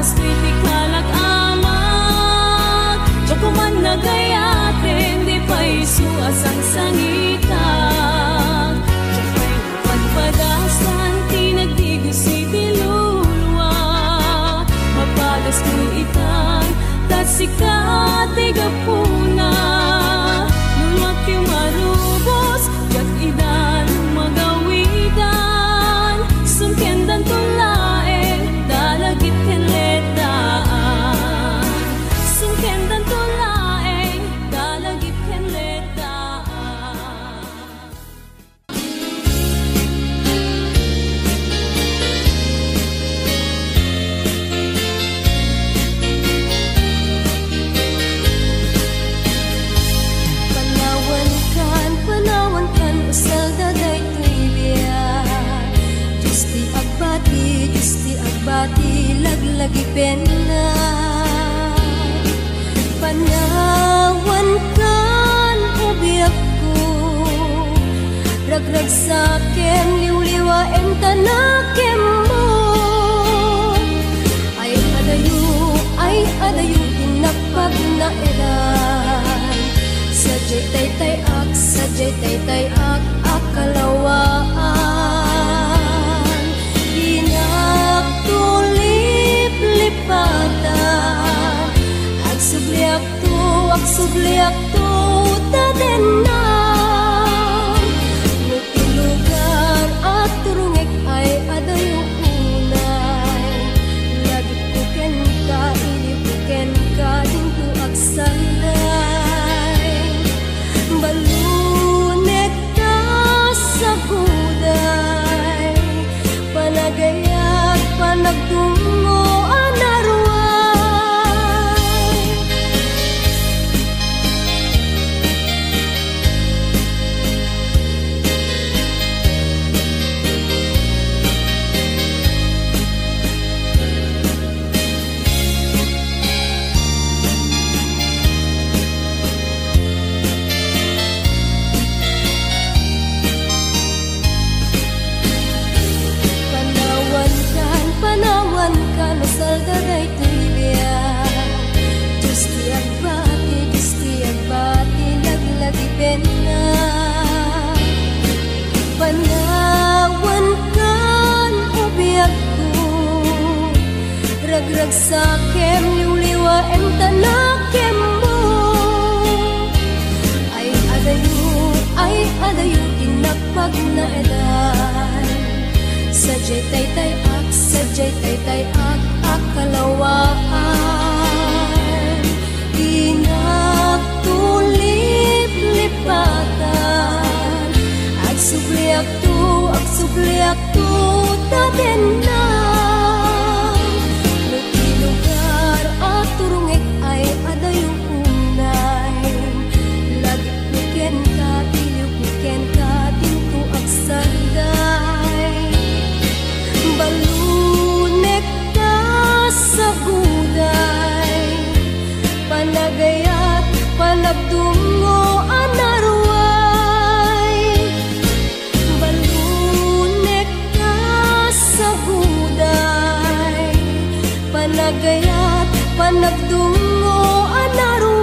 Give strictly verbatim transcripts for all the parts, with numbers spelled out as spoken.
Kritikak, Amak, diak man nagayaten, di pay isu a sangsangitak. Diak pay padpadasan ti nagdigos iti lulua. Mapadasko itan, ta sika ti gapuna. Luluak ti umarubos, diak ida magawidan. Sungkendanto laeng dalagip ken leddaan. Sungkendanto laeng dalagip ken leddaan. Panawankan, panawankan, usalda daytoy biag. Dios ti agbati, Dios ti agbati, laglagipenna. Panawankan, o biagko, ragragsakem, liwliwaem ta nakemmo. Ay adayo, ay adayo, ti napagnaedan. Sadiay taytay-ak, sadiay taytay-ak a kalawaan. Dinakto liplipatan. Agsubliakto, agsubliakto, ta dennak. No ti lugar a turongek ay adayo unay, lagipko kenka, ilipko kenka, dinto agsanday. Ballonek ta saguday, panagayat, panagdungngo a naruay. Panawankan, panawankan, usalda daytoy biag. Dios ti agbati, Dios ti agbati, laglagipenna. Panawankan, o biagko, ragragsakem, liwliwaem ta nakemmo. Ay adayo, ay adayo, ti napagnaedan. Sadiay taytay-ak, sadiay taytay-ak a kalawaan. Dinakto liplipatan. Agsubliakto, agsubliakto, ta dennak. No ti lugar a turongek ay adayo unay, lagipko kenka, iliwko kenka, dinto agsanday. Ballonek ta saguday, panagayat, panagdungngo a naruay. Ballonek ta saguday, panagayat, panagdungngo a naruay.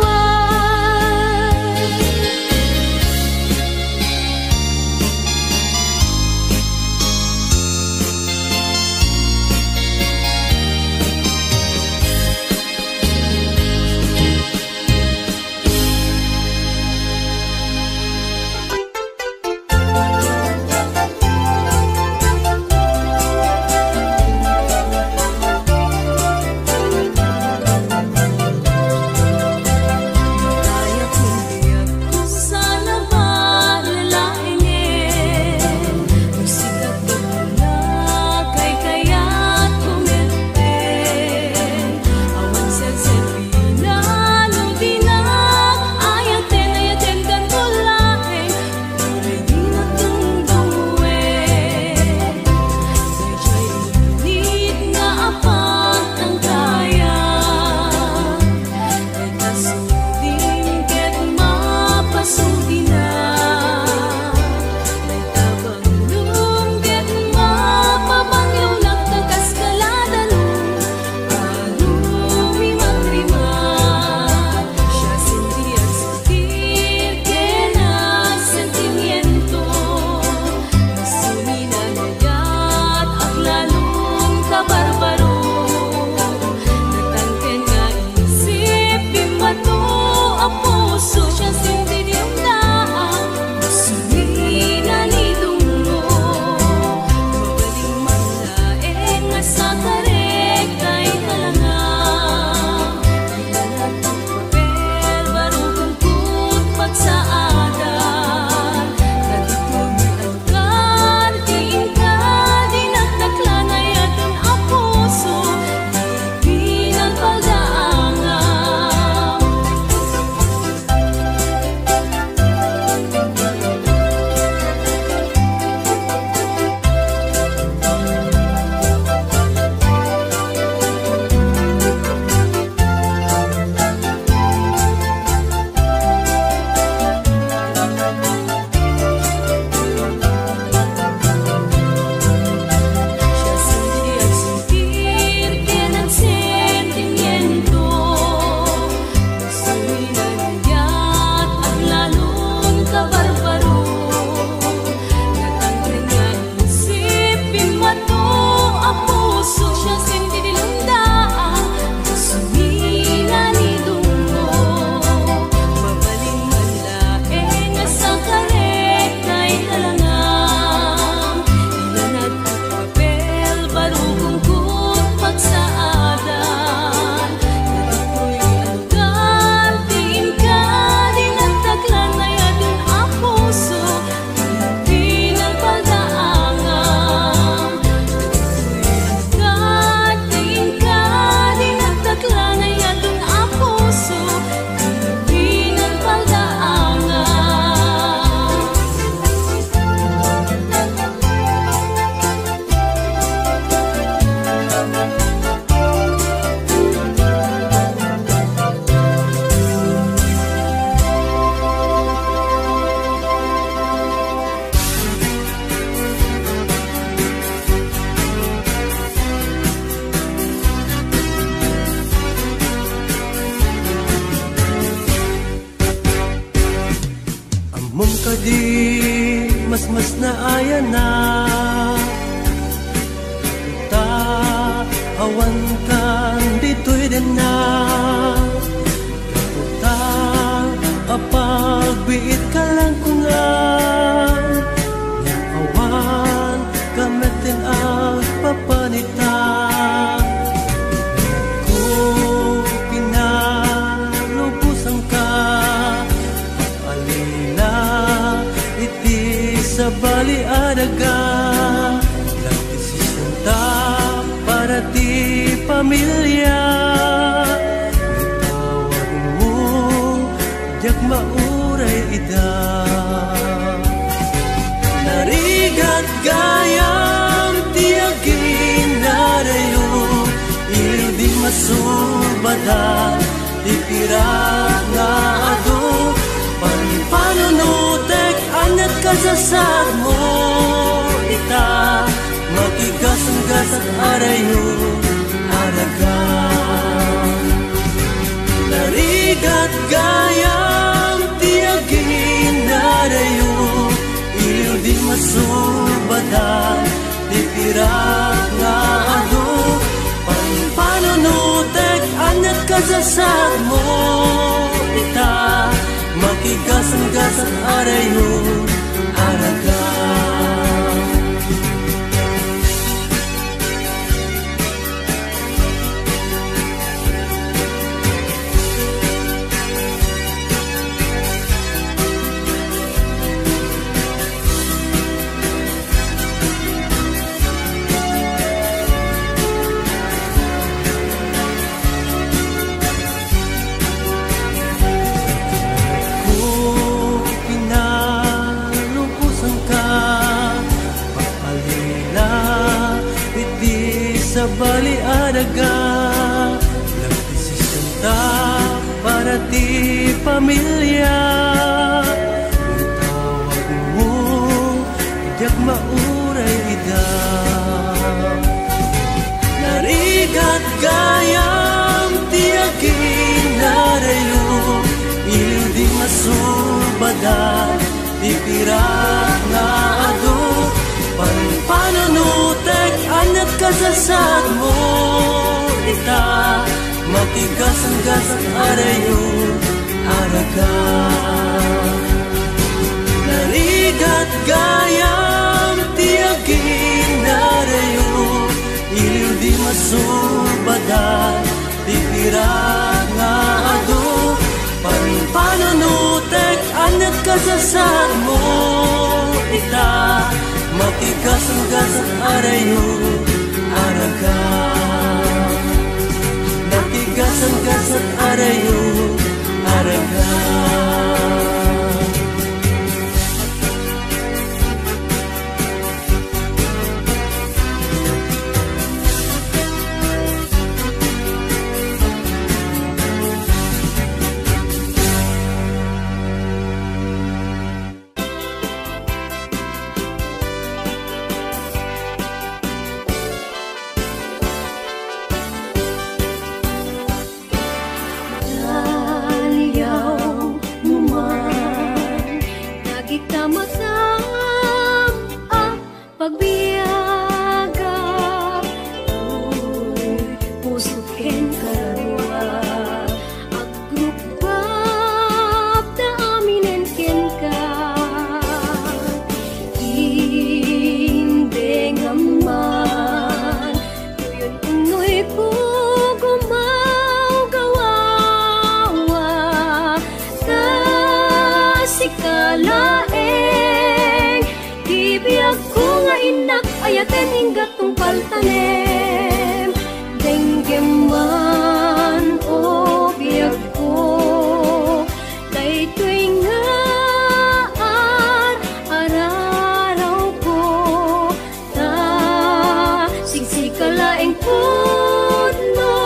mas naayanak. Ta awan kan ditoy denna. Ta apagbiit ka lang kunam. Nga awan ka met ti agpapanita. Ko pinalubosanka. Alina iti sabali a daga, nagdesisionta para ti pamilia. Itawagmo, diak mauray ida. Narigat gayam ti aginadayo, iliw di masubadan. Ti pirak nga adu, panpanunotek, aniat kasasatmo ita, makigasanggasat a rayo, aragan. Narigat gayam ti aginadayo, iliw di masubadan. Ti pirak nga adu, panpanunotek, aniat kasasatmo ita, makigasanggasat a rayo, aragan. Ko pinalubosanka, paalila iti sabali a daga, nagdesisionta para ti pamilia. Itawagmo, diak mauray ida. Narigat gayam ti aginadayo, iliw di masubadan. Ti pirak nga adu, panpanunotek, aniat kasasatmo ita, makigasanggasat a rayo, aragan. Narigat gayam ti aginadayo, iliw di masubadan. Ti pirak nga adu, panpanunotek, aniat kasasatmo ita, makigasanggasat a rayo, aragan. Makigasanggasat a rayo, aragan. Daliaw mo man dagita masam a pagbiagak, uy, puso ken kaduak, agrukbab ta aminen kenka. Indengam man, tuyon unnoy ko gumawgawa, ta sika laeng ti biagko nga innak ayaten, inggat tungpal tanem. Denggem man, o biagko, daytoy nga ar-ararawko, ta siksika laeng pudno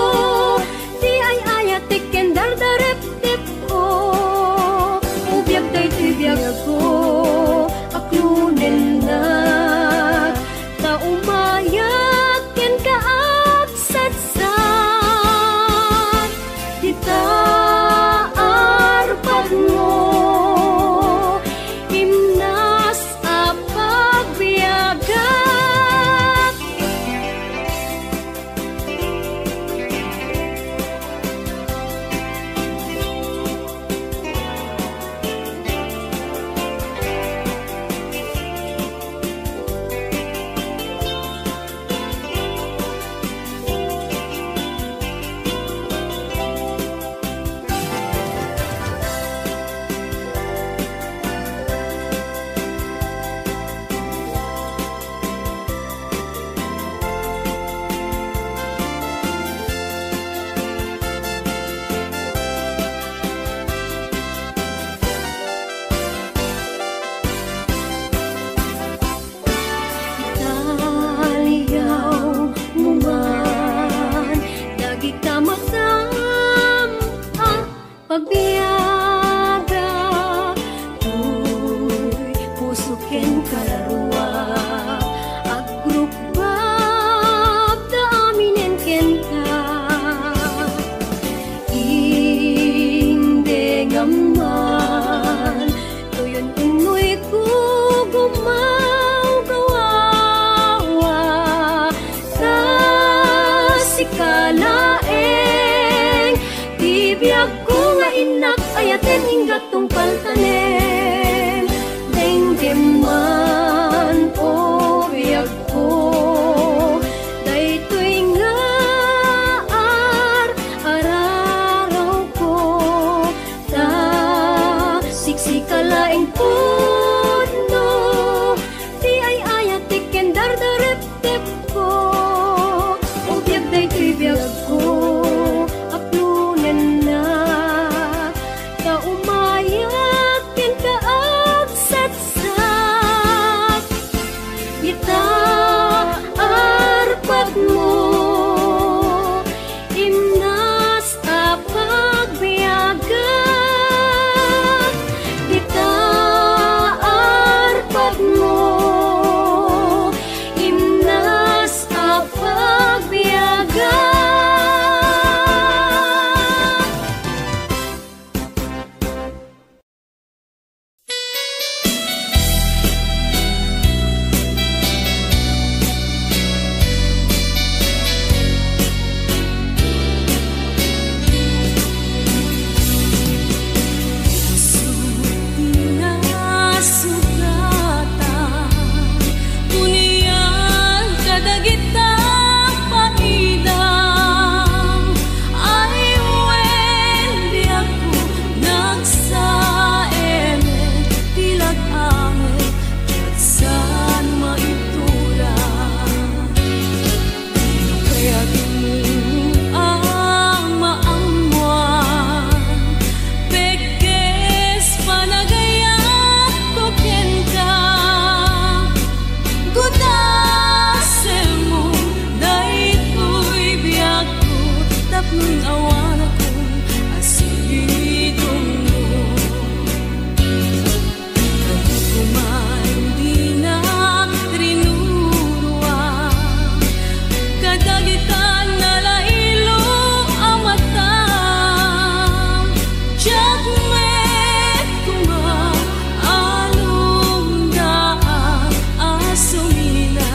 ti ay-ayatek ken dardareptep. O biag, daytoy biagko, aklonennak, ta umayak Tanem, denggem man, o biagko, daytoy nga ar-ararawko, ta siksika laeng pudno ti ay-ayatek ken dardareptepko. O biag, daytoy biagko, aplonennak, ta umayak kenka agsatsak. Ita, arpadmo, imnas a pagbiagak. Ita, arpadmo, imnas a pagbiagak. Kadagita paida, ay wen, biagko, nagsaemen ti lag-amek, diak saan maitura. Kayatmo a maammoan, pekes panagayatko kenka. Gudasemmo daytoy biagko, tapno awanakon a saridongmo. Kano koma dinak rinurua kadagita nalailo a mata, diak met koma alongdaan a sumina.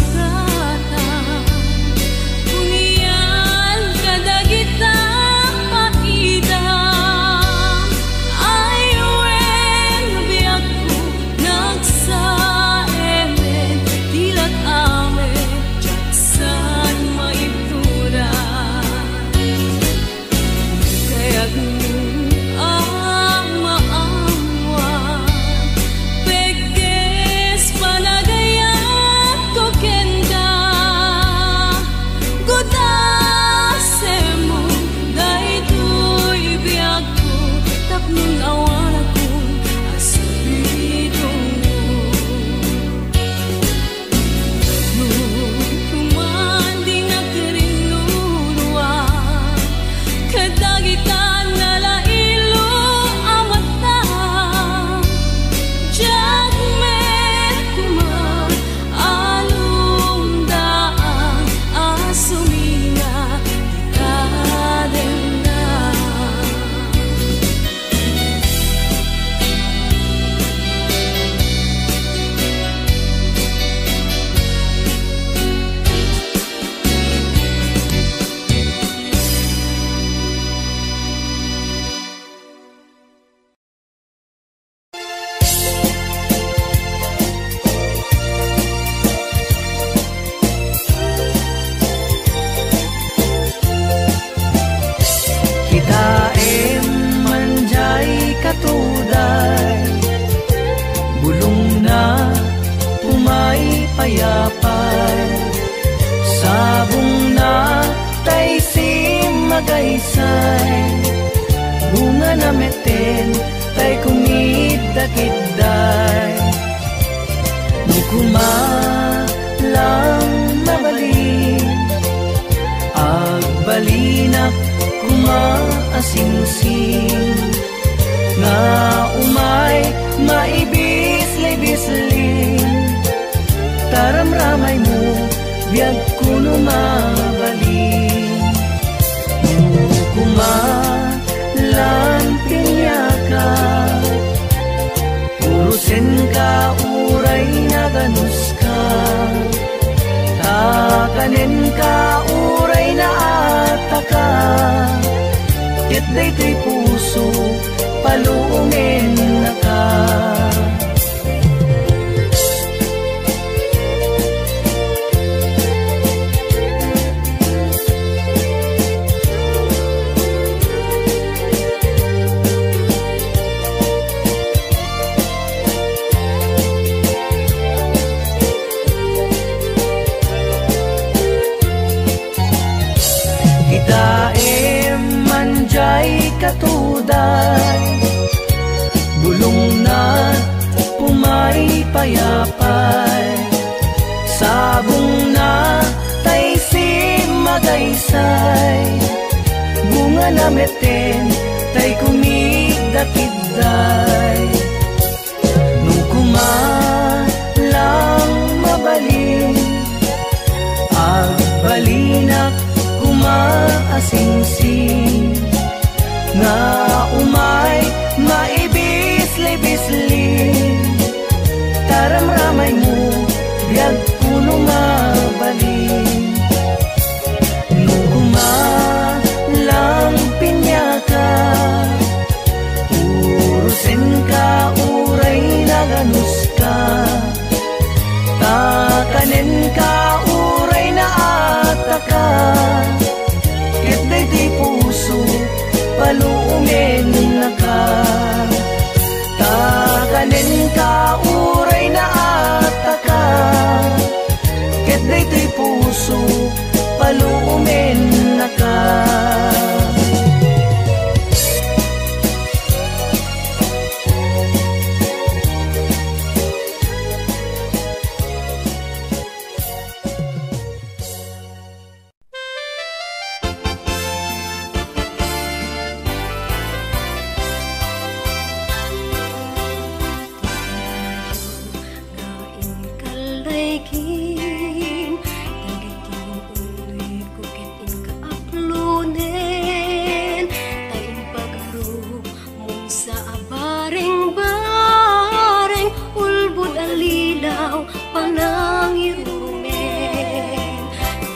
Nasugatan, unian kadagita paida, ay wen, biagko, nagsaemen ti lag-amek, diak saan maitura. Kayatmo a maammoan, pekes panagayatko kenka. Gudasemmo daytoy biagko, tapno awanakon a saridongmo. Kano koma dinak rinurua kadagita nalailo a mata, diak met koma alongdaan a sumina ti kadena. Kitaem man diay katuday, bulongna, umaypayapay, sabongna, tay simagaysay, bungana metten, tay kumidakidday. No koma lang mabalin, agbalinak koma a singsing, nga umay maibislibisling, ta ramramaymo biagko no mabalin. Usenka uray naganuska, ta kanenka uray naataka, ket daytoy puso, paluomennaka. Ita em man jay katuday, bulongna, pumaypayapay, sabongna, tay simagaysay, bungana metten, tay kumikdakidday. No koma lang mabalin, agbalinak koma a singsing, nga umay maibislibisli, ta ramramaymo, biagko no mabalin. No koma lang piniaka, urosenka uray naganuska, ta kanenka uray naataka, ket daytoy puso, paluomennaka. Ta kanenka uray naataka, ket daytoy puso, paluomennaka. Nga inkallaykim, dagiti unnoyko ket inka aplonen, ta impagarum Mungsa a bareng-bareng, ulbod a lilaw, panangirurumen.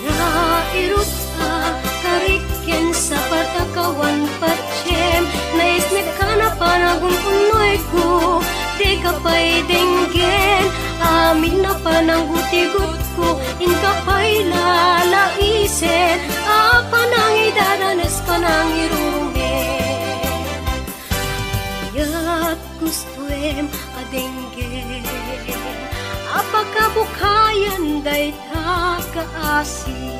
Nairut a karik ken sapat a kawan patiem, naisnek a napan a gun-unnoyko, dika pay denggen, amin a pananggutigot ko, inka pay lalaisen, a panangidadanes, panangirurumen. Ket gustoem a denggen a pakabukayan dayta kaasi.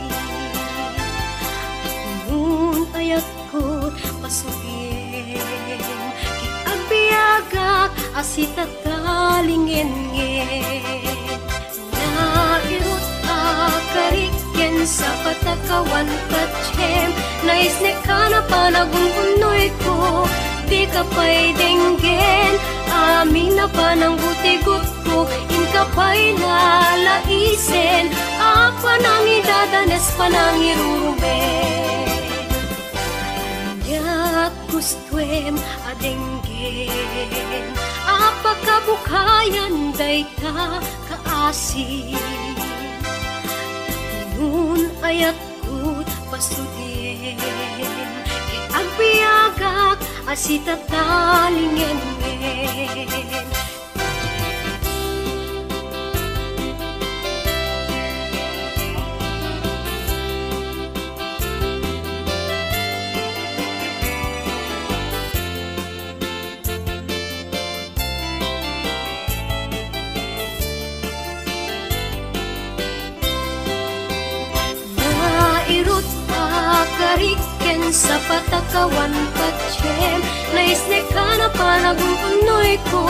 Tapno ayatko, pasugiem, ket agbiagak a sitatalingengen. Nairut a karik ken sapat a kawan patiem, naisnek a napan a gun-unnoyko, dika pay denggen, amin a pananggutigot ko, inka pay lalaisen, a panangidadanes, panangirurumen. Ket gustoem a denggen a pakabukayan dayta kaasi. Tapno ayatko, pasudiem, ket agbiagak a sitatalingengen. Nairut a karik ken sapat a kawan patiem, naisnek a napan a gun-unnoyko,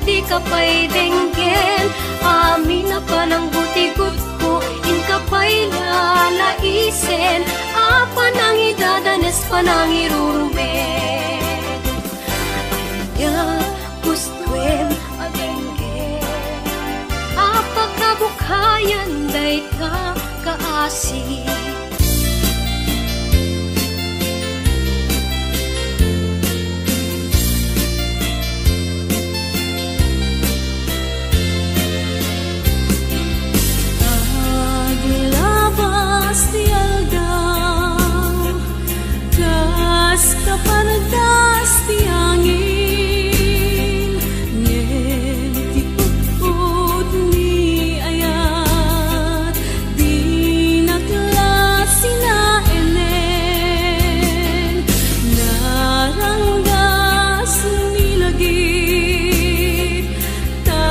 dika pay denggen, amin a pananggutigot ko, inka pay lalaisen, a panangidadanes, panangirurumen. Ania gustoem a denggen a pakabukayan dayta kaasi. ti angin, ngem ti utput ni ayat, dinak la sinaenen. Naranggas ni lagip, ta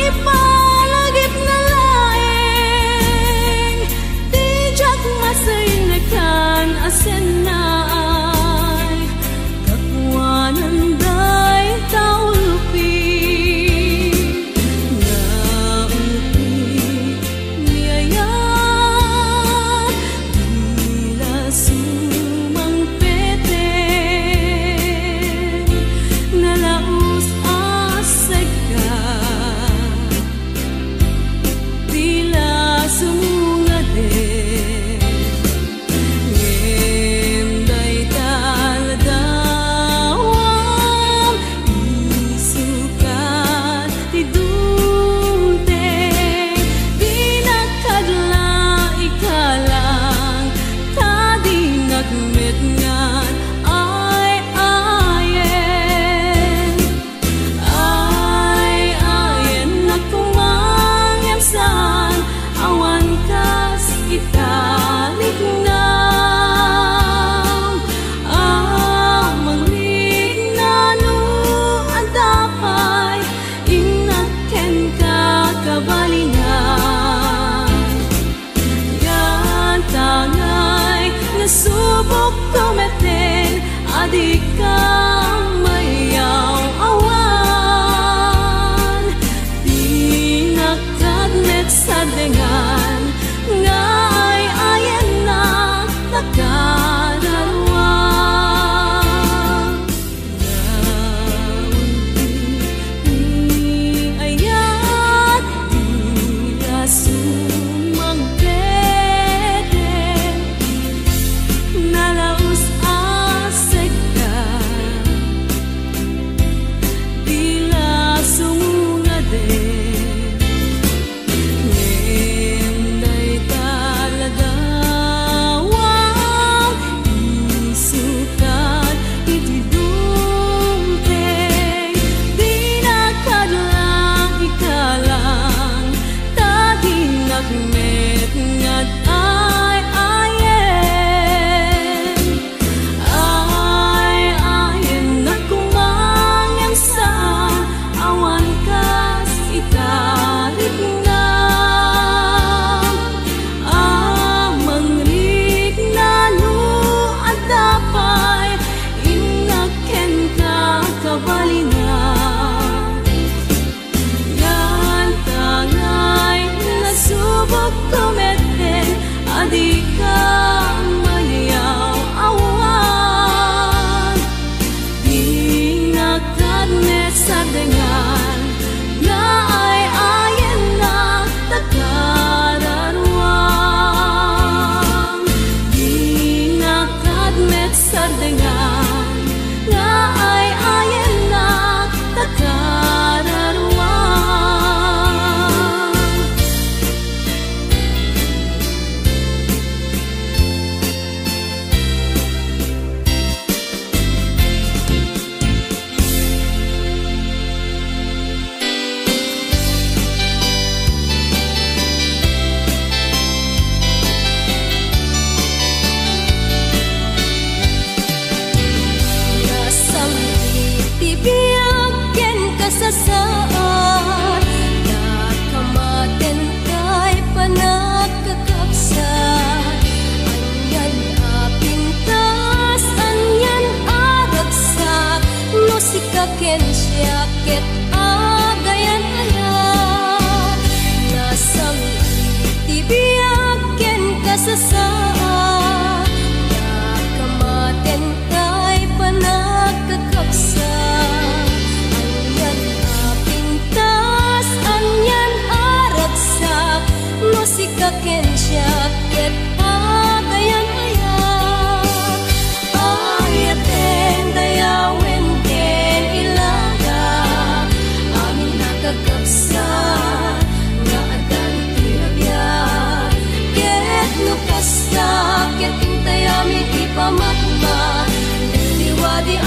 ipalagipna laeng ti diak masengekan a sennaay. Gapuan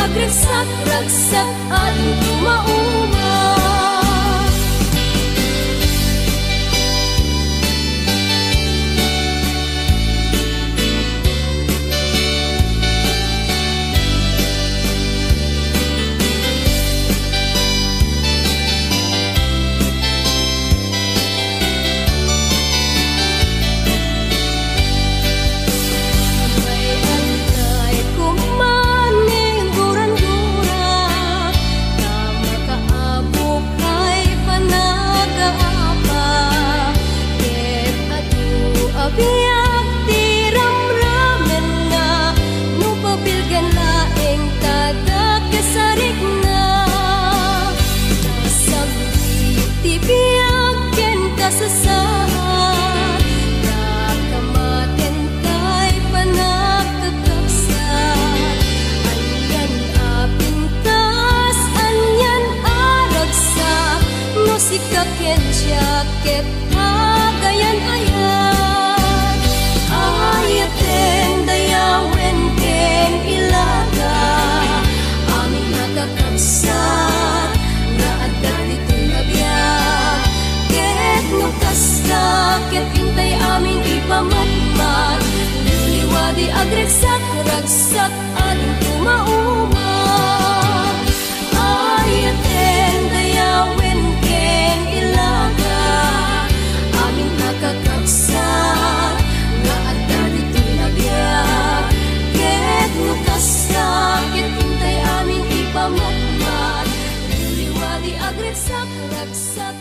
Agragsak-ragsak a di umauma. May antay koma ni gurandura, ta makaabukay panagaapa, ket adu a biag ti ramramenna, no pabilgen laeng ta dakes a rikna. Nasanglit ti biag ken kasasaad, ta kamaten tay panagkakabsat. Anian a pintas, anian a ragsak, no sika ken siak ket agayan-ayat. Ayaten, dayawen ken ilaga, amin a kakabsat nga adda ditoy a biag. Ket no kaska, ket intay amin ipamatmat, liwliwa di agragsak-ragsak a di umauma. Ayaten, dayawen ken ilaga, amin a kakabsat nga adda ditoy a biag. Ket no kaska, ket intay amin ipamatmat, liwliwa di agragsak-ragsak